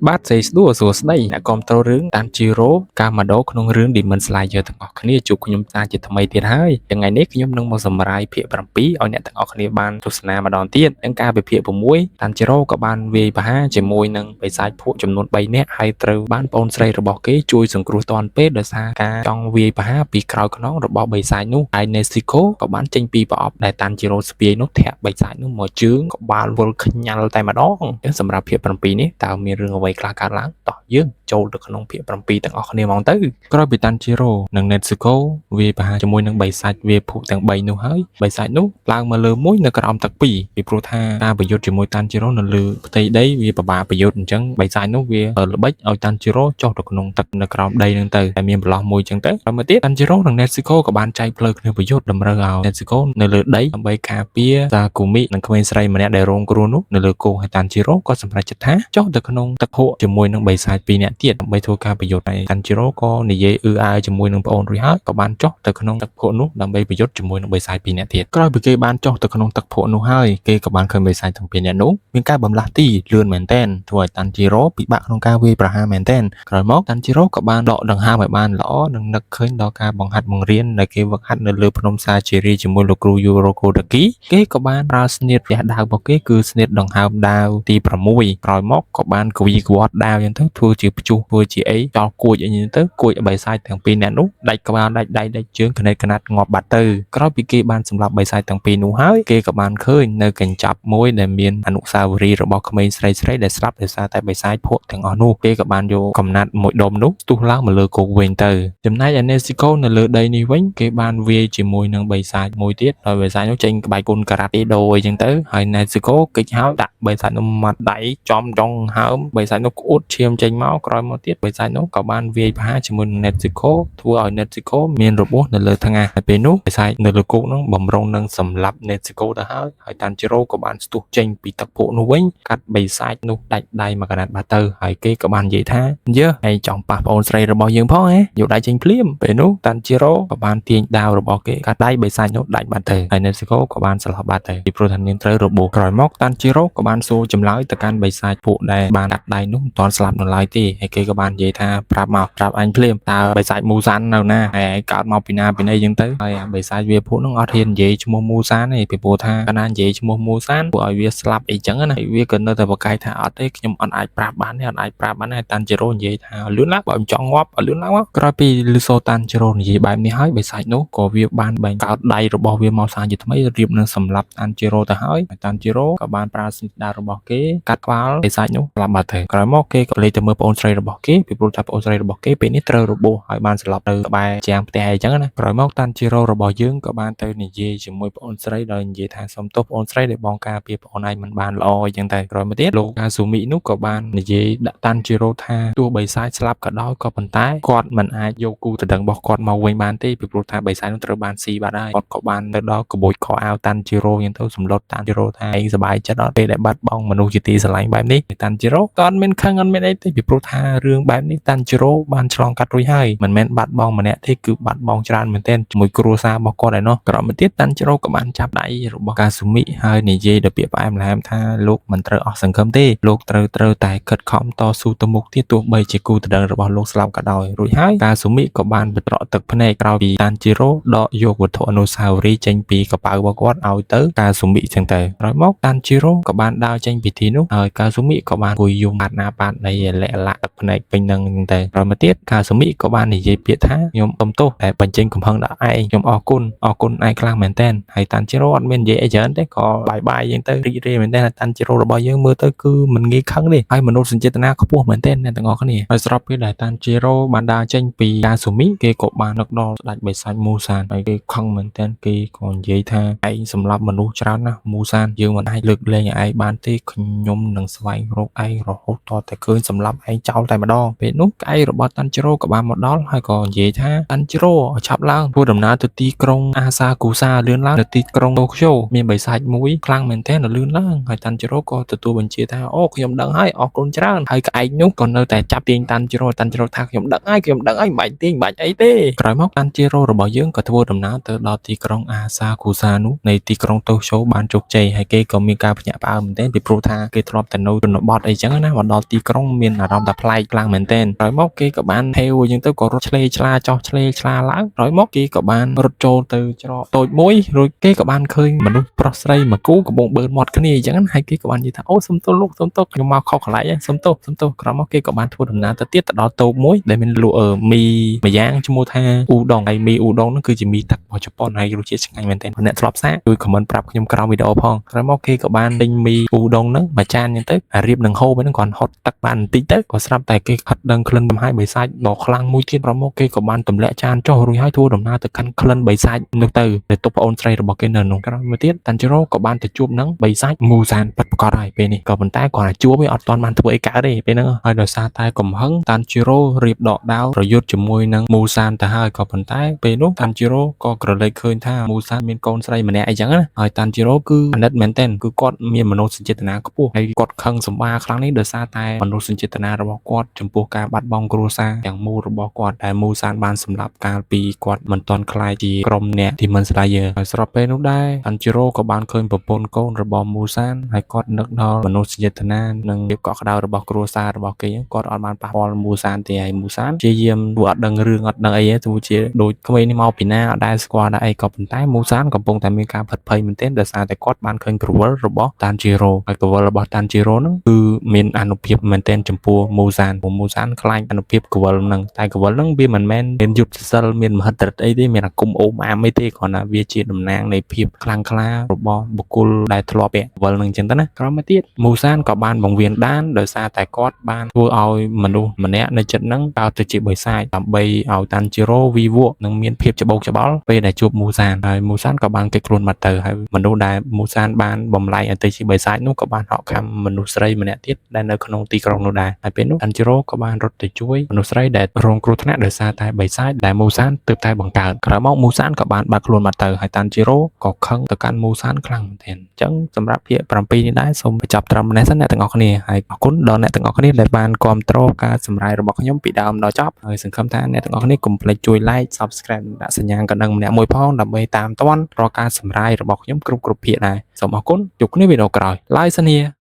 បាទស្រីស្ដួលសួស្តីអ្នកគាំទ្ររឿងតាន់ជីរ៉ូកាម៉ាដូក្នុងរឿង Demon Slayer ទាំងអស់គ្នាជួបខ្ញុំតាជាថ្មីទៀតហើយថ្ងៃនេះខ្ញុំនឹងមកសម្រាយភាគ7ឲ្យអ្នកទាំងអស់គ្នាបានទស្សនាម្ដងទៀតនឹងការវិភាគ6តាន់ជីរ៉ូក៏បានវាយប្រហារជាមួយនឹងបិសាចភក់ចំនួន3នាក់ហើយត្រូវបានប្អូនស្រីរបស់គេជួយសង្គ្រោះទាន់ពេលដោយសារការចង់វាយប្រហារពីក្រោយខ្នងរបស់បិសាចនោះហើយនេស៊ីកូក៏បានចេញពីប្រអប់ដែលតាន់ជីរ៉ូស្ពាយនោះធាក់បិសាចនោះមកជើងក្បាលវិលខ្ញាល់តែម្ដងអញ្ចឹងសម្រាប់ភាគ7នេះតើមានរឿងអ្វីខ្លះកើតឡើងតោះយើងចូលទៅក្នុងភាគ7ទាំងអស់គ្នាហ្មងទៅក្រោយពីតាន់ជីរ៉ូនិងនេស៊ូកូវាយប្រហារជាមួយនឹងបិសាចវាភុទាំង3នោះហើយបិសាចនោះឡើងមកលើមួយនៅក្រោមទឹកពីរពីព្រោះថាការប្រយុទ្ធជាមួយតាន់ជីរ៉ូនៅលើផ្ទៃដីវាពិបាកប្រយុទ្ធអញ្ចឹងបិសាចនោះវាល្បិចឲ្យតាន់ជីរ៉ូចុះទៅក្នុងទឹកនៅក្រោមដីហ្នឹងទៅតែមានប្រឡោះមួយអញ្ចឹងទៅហើយមកទៀតតាន់ជីរ៉ូនិងនេស៊ូកូក៏បានចែកផ្លូវគ្នាប្រយុទ្ធតម្រូវឲ្យនេស៊ូកូនៅលើដីដើម្បីការពារសាគូមីនិងក្មេងស្រីម្នាក់ដែលរងគ្រោះនោះនៅលើគោហើយតាន់ជីរ៉ូក៏សម្រេចចិត្តថាចុះទៅក្នុងទឹកភក់ជាមួយនឹងបិសាចពីរនាក់ទៀតដើម្បីធ្វើការប្រយុទ្ធហើយតាន់ជីរ៉ូក៏និយាយអឺអើជាមួយនឹងប្អូនរួចហើយក៏បានចុះទៅក្នុងទឹកភក់នោះដើម្បីប្រយុទ្ធជាមួយនឹងបិសាចពីរនាក់ទៀតក្រោយពីគេបានចុះទៅក្នុងទឹកភក់នោះហើយគេក៏បានឃើញបិសាចទាំងពីរនាក់នោះមានការបំលាស់ទីលឿនមែនទែនធ្វើឲ្យតាន់ជីរ៉ូពិបាកក្នុងការវាយប្រហារមែនទែនក្រោយមកតាន់ជីរ៉ូក៏បានដកដង្ហើមឲ្យបានល្អនិងនឹកឃើញដល់ការបង្ហាត់បង្រៀនដែលគេវឹកហាត់នៅលើភ្នំសាជារីជាមួយលោកគ្រូយូរ៉ូកូតាគីគេក៏បានប្រើស្នៀតផ្ទះដាវរបស់គេគឺស្នៀតដង្ហើមដាវទី6ក្រោយមកក៏បានកវីក្វត្តដាវយ៉ាងទៅធ្វើជាព្យុះធ្វើជាអីចោលគួចអីយ៉ាងទៅគួចបិសាចទាំងពីរនាក់នោះដាច់ក្បាលដាច់ដៃដាច់ជើងក្នេតក្ណាត់ងាប់បាត់ទៅក្រោយពីគេបានសម្លាប់បិសាចទាំងពីរនោះហើយគេក៏បានឃើញនៅកញ្ចប់មួយដែលមានអនុស្សាវរីយ៍របស់ក្មេងស្រីស្រីដែលស្លាប់ដោយសារតែបិសាចភក់ទាំងអស់នោះគេក៏បានយកកំណាត់មួយដុំនោះស្ទុះឡើងមកលើគោកវិញទៅចំណែកឯនេស៊ីកូនៅលើដីនេះវិញគេបានវាយជាមួយនឹងបិសាចមួយទៀតដោយបិសាចនោះចេញក្បាច់គុណការ៉ាតេដូអីចឹងទៅហើយនេស៊ីកូគេចហើយដាក់បិសាចនោះមាត់ដៃចំចុងហើមបិសាចនោះក្អួតឈាមចេញមកក្រោយមកទៀតបិសាចនោះក៏បានវាយប្រហារជាមួយនឹងនេស៊ីកូធ្វើឲ្យនេស៊ីកូមានរបួសនៅលើថ្ងាសហើយពេលនោះបិសាចនៅលើគោកនោះបំរុងនឹងសម្លាប់នេស៊ីកូទៅហើយហើយតាន់ជីរ៉ូក៏បានស្ទុះចេញពីទឹកភក់នោះវិញកាត់បិសាចនោះដាច់ដៃមួយកណាត់បាត់ទៅហើយគេក៏បាននិយាយថាយើឯងចង់ប៉ះប្អូនស្រីរបស់យើងផងហ៎យកដៃចេញភ្លាមពេលនោះតាន់ជីរ៉ូក៏បានទាញដាវរបស់គេកាត់ដៃបិសាចនោះដាច់បាត់ទៅហើយនេស៊ីកូក៏បានស្លាប់បាត់ទៅពីព្រោះថានាងត្រូវរបួសក្រោយមកតាន់ជីរ៉ូក៏បានសួរចម្លើយទៅកាន់បិសាចពួកដែលបានកាត់ដៃនោះមិនទាន់ស្លាប់នៅឡើយទេហើយគេក៏បាននិយាយថាប្រាប់មកប្រាប់អញភ្លាមតើបិសាចមូសាននៅណាហើយឯងកើតមកពីណាពីណីចឹងទៅហើយអាបិសាចវាពួកនោះអត់ហ៊ាននិយាយឈ្មោះមូសានទេពីព្រោះថាកាលណានិយាយឈ្មោះមូសានពួកឲ្យវាស្លាប់អីចឹងណាហើយវាក៏នៅតែប្រកែកថាអត់ទេខ្ញុំអត់អាចប្រាប់បានទេអត់អាចប្រាប់បានទេតាន់ជីរ៉ូនិយាយថាលឿនឡើងបើមិនចង់ងាប់ឲ្យលឿនឡើងមកក្រោយពីលឺសូតាន់ជីរ៉ូនិយាយបែបនេះហើយបិសាចនោះក៏វាបានបែងកោតដៃរបស់វាមកសាជាថ្មីរៀបនឹងសម្លាប់តាន់ជីរ៉ូទៅហើយតាន់ជីរ៉ូក៏បានប្រើស្និតដាវរបស់គេកាត់ក្បាលបិសាចនោះស្លាប់បាត់ទៅក្រោយមកគេក៏លេចទៅមើលប្អូនស្រីរបស់គេពីព្រោះថាប្អូនស្រីរបស់គេពេលនេះត្រូវរបួសហើយបានស្លាប់នៅក្បែរជាងផ្ទះអីចឹងណាក្រោយមកតាន់ជីរ៉ូរបស់យើងក៏បានទៅនិយាយជាមួយប្អូនស្រីដោយនិយាយថាសុំទោសប្អូនស្រីដែលបងការពារប្អូនឯងមិនបានល្អអីចឹងតែក្រោយមកទៀតលោកកាស៊ូមីនោះក៏បាននិយាយដាក់តាន់ជីរ៉ូថាទោះបិសាចស្លាប់ក៏ដោយក៏ប៉ុន្តែគាត់មិនអាចយកគូដណ្ដឹងរបស់គាត់មកវិញបានទេពីព្រោះថាបិសាចនោះត្រូវបានស៊ីបាត់ហើយគាត់ក៏បានទៅដល់ក្បួចខោអាវតាន់ជីរ៉ូចឹងទៅសម្លុតតាន់ជីរ៉ូថាឯងសប្បាយចិត្តអត់ពេលដែលបាត់បង់មនុស្សជាទីស្រឡាញ់បែបនេះតាន់ជីរ៉ូក៏អត់មានខឹងអត់មានអីទេពីព្រោះថារឿងបែបនេះតាន់ជីរ៉ូបានឆ្លងកាត់រួចហើយមិនមែនបាត់បង់ម្នាក់ទេគឺបាត់បង់ច្រើនមែនទែនជាមួយគ្រួសាររបស់គាត់ឯណោះក្រោយមកទៀតតាន់ជីរ៉ូក៏បានចាប់ដៃរបស់កាស៊ូមីហើយនិយាយដោយពាក្យផ្អែមល្ហែមថាលោកមិនត្រូវអស់សង្ឃឹមទេលោកត្រូវត្រូវតែខិតខំតស៊ូទៅមុខទៀតទោះបីជាគូដណ្ដឹងរបស់លោកស្លាប់ក៏ដោយរួចហើយកាស៊ូមីក៏បានបត្រក់ទឹកភ្នែកក្រោយពីតាន់ជីរ៉ូដកយកវត្ថុអនុស្សាវរីយ៍ចេញពីកប៉ៅរបស់គាត់ឲ្យទៅកាស៊ូមីចឹងទៅក្រោយមកតាន់ជីរ៉ូក៏បានដើរចេញពីទីនោះហើយកាស៊ូមីក៏បានអង្គុយយំបាត់ណាបាត់នៃលាក់លាក់ទឹកភ្នែកពេញនឹងចឹងទៅក្រោយមកទៀតកាស៊ូមីក៏បាននិយាយពាក្យថាខ្ញុំសុំទោសតែបញ្ចេញកំហឹងដល់ឯងខ្ញុំអរគុណអរគុណឯងខ្លាំងមែនទែនហើយតាន់ជីរ៉ូអត់មាននិយាយអីច្រើនទេក៏បាយបាយចឹងទៅរីករាយមែនទែនតាន់ជីរ៉ូរបស់យើងមើលទៅគឺមិនងាយខឹងទេហើយមនោសញ្ចេតនាខ្ពស់មែនទែនអ្នកទាំងអស់គ្នាហើយស្របពេលដែលតាន់ជីរ៉ូបានដើរចេញពីកាស៊ូមីគេក៏បាននឹកដល់ស្ដេចបិសាចមូសានហើយគេខឹងមែនទែនគេក៏និយាយថាឯងសម្លាប់មនុស្សច្រើនណាស់មូសានយើងមិនអាចលើកលែងឲ្យឯងបានទេខ្ញុំនឹងស្វែងរកឯងរហូតទាល់តែឃើញសម្លាប់ឯងចោលតែម្ដងពេលនោះក្អែករបស់តាន់ជីរ៉ូក៏បានមកដល់ហើយក៏និយាយថាតាន់ជីរ៉ូឲ្យឆាប់ឡើងធ្វើដំណើរទៅទីក្រុងអាសាគូសាលឿនឡើងនៅទីក្រុងតូក្យូមានបិសាចមួយខ្លាំងមែនទែនលឿនឡើងហើយតាន់ជីរ៉ូក៏ទទួលបញ្ជាថាអូខ្ញុំដឹងហើយអរគុណច្រើនហើយក្អែកនោះក៏នៅតែចាប់ទាញតាន់ជីរ៉ូតាន់ជីរ៉ូថាខ្ញុំដឹងហើយខ្ញុំដឹងហើយមិនបាច់ទាញមិនបាច់អីទេក្រោយមកតាន់ជីរ៉ូរបស់យើងក៏ធ្វើដំណើរទៅដល់ទីក្រុងអាសាគូសានោះនៃទីក្រុងតូក្យូបានជោគជ័យហើយគេក៏មានការភ្ញាក់ផ្អើលមែនទែនពីព្រោះថាគេធ្លាប់តែនៅជនបទអីចឹងណាមក ដល់ទីក្រុងមានអារម្មណ៍ថាប្លែកខ្លាំងមែនទែនក្រោយមកគេក៏បានហេវអញ្ចឹងទៅក៏រត់ឆ្លេឆ្លាចោះឆ្លេឆ្លាឡើងក្រោយមកគេក៏បានរត់ចូលទៅច្រកតូចមួយរួចគេក៏បានឃើញមនុស្សប្រុសស្រីមួយគូកំពុងបឺនមាត់គ្នាអញ្ចឹងហើយគេក៏បាននិយាយថាអូសុំទោសលោកសុំទោសខ្ញុំមកខុសកន្លែងហើយសុំទោសសុំទោសក្រោយមកគេក៏បានធ្វើដំណើរទៅទៀតទៅដល់តូបមួយដែលមានលក់អឺមីម្យ៉ាងឈ្មោះថាអ៊ូដុងហើយមីអ៊ូដុងហ្នឹងគឺជាមីទឹករបស់ជប៉ុនហើយរសជាតិឆ្ងាញ់មែនទែនអ្នកធ្លាប់សាកជួយ comment ប្រាប់ខ្ញុំក្រោមវីដេអូផងក្រោយមកគេក៏បានទិញមីអ៊ូដុងហ្នឹងមួយចានអញ្ចឹងទៅអារៀបនឹងហូបហ្នឹងគ្រាន់ហុតទឹកបានបន្តិចទៅក៏ស្រាប់តែគេខិតដឹងក្លិនកំហាយបិសាចដ៏ខ្លាំងមួយទៀតក្រោយមកគេក៏បានទម្លាក់ចានចុះរួចហើយធ្វើដំណើរទៅកាន់ក្លិនបិសាចនោះទៅទៅទប់ប្អូនស្រីរបស់គេនៅនោះក្រោយមកទៀតតាន់ជីរ៉ូក៏បានទៅជួបនឹងបិសាចមូសានពិតប្រាកដហើយពេលនេះក៏ប៉ុន្តែគាត់តែជួបវាអត់ទាន់បានធ្វើអីកើតទេពេលហ្នឹងហើយដោយសារតែកំហឹងតាន់ជីរ៉ូរៀបដកដាវប្រយុទ្ធជាមួយនឹងមូសានទៅហើយក៏ប៉ុន្តែពេលនោះតាន់ជីរ៉ូក៏ក្រឡេកឃើញថាមូសានមានកូនស្រីម្នាក់អីចឹងណាហើយតាន់ជីរ៉ូគឺអាណិតមែនទែនគឺគាត់មានមនោសញ្ចេតនាខ្ពស់ហើយគាត់ខឹងសម្បាខ្លាំងនេះដោយសារតែមនោសញ្ចេតនារបស់គាត់ចំពោះការបាត់បង់គ្រួសារទាំងមូលរបស់គាត់ដែលមូសានបានសម្លាប់កាលពីគាត់មិនទាន់ក្លាយជាក្រុមអ្នក Demon Slayer ហើយស្របពេលនោះដែរតាន់ជីរ៉ូក៏បានឃើញប្រពន្ធកូនរបស់មូសានហើយគាត់នឹកដល់មនោសញ្ចេតនានិងភាពកក់ក្ដៅរបស់គ្រួសាររបស់គេគាត់អត់បានប៉ះពាល់មូសានទេហើយមូសានព្យាយាមធ្វើអត់ដឹងរឿងអត់ដឹងអីទេទោះជាដូចក្មេងនេះមកពីណាអត់ដែលស្គាល់ដែរអីក៏ប៉ុន្តែមូសានកំពុងតែមានការភិតភ័យមែនទែនដោយសារតែគាត់បានឃើញក្រវិលរបស់តាន់ជីរ៉ូហើយក្រវិលរបស់តាន់ជីរ៉ូហ្នឹងគឺមានអានុភាពមែនទែនចំពោះមូសានព្រោះមូសានខ្លាចអានុភាពក្រវិលហ្នឹងតែក្រវិលហ្នឹងវាមិនមែនមានយុទ្ធសិលមានមហិទ្ធិឫទ្ធិអីទេមានអាគមអូមអាមអីទេគ្រាន់តែវាជាតំណាងនៃភាពខ្លាំងក្លារបស់បុគ្គលដែលធ្លាប់ពាក់ក្រវិលហ្នឹងអញ្ចឹងទៅណាក្រោយមកទៀតមូសានក៏បានបង្វៀនដានដោយសារតែគាត់បានធ្វើឲ្យមនុស្សម្នាក់នៅចិត្តហ្នឹងកើតទៅជាបិសាចដើម្បីឲ្យតាន់ជីរ៉ូវីវក់នឹងមានភាពច្បោកច្បល់ពេលដែលជួបមូសានហើយមូសានក៏បានគេចខ្លួនមកទៅហើយមនុស្សដែលមូសានបានបំលែងឲ្យទៅជាបិសាចនោះក៏បានហក់ខំមនុស្សស្រីម្នាក់ទៀតដែលនៅក្នុងទីក្រុងនោះដែរហើយពេលនោះតាន់ជីរ៉ូក៏បានរត់ទៅជួយមនុស្សស្រីដែលរងគ្រោះថ្នាក់ដោយសារតែបិសាចដែលមូសានទើបតែបង្កើតក្រោយមកមូសានក៏បានបាត់ខ្លួនមកទៅហើយតាន់ជីរ៉ូក៏ខឹងទៅកាន់មូសានខ្លាំងមែនទែនអញ្ចឹងសម្រាប់ភាគ7នេះដែរសូមបញ្ចប់ត្រឹមនេះសិនអ្នកទាំងអស់គ្នាហើយអរគុណដល់អ្នកទាំងអស់គ្នាដែលបានគាំទ្រការសម្រាយរបស់ខ្ញុំពីដើមដល់ចប់ហើយសង្ឃឹមថាអ្នកទាំងអស់គ្នាកុំភ្លេចជួយ like Subscribe ដាក់សញ្ញាកណ្ដឹងម្នាក់មួយផងដើម្បីតាមទាន់រាល់ការសម្រាយរបស់ខ្ញុំគ្រប់គ្រប់ភាគដែរសូមអរគុណជួបគ្នាវីដេអូក្រោយ Like សិនហៀ។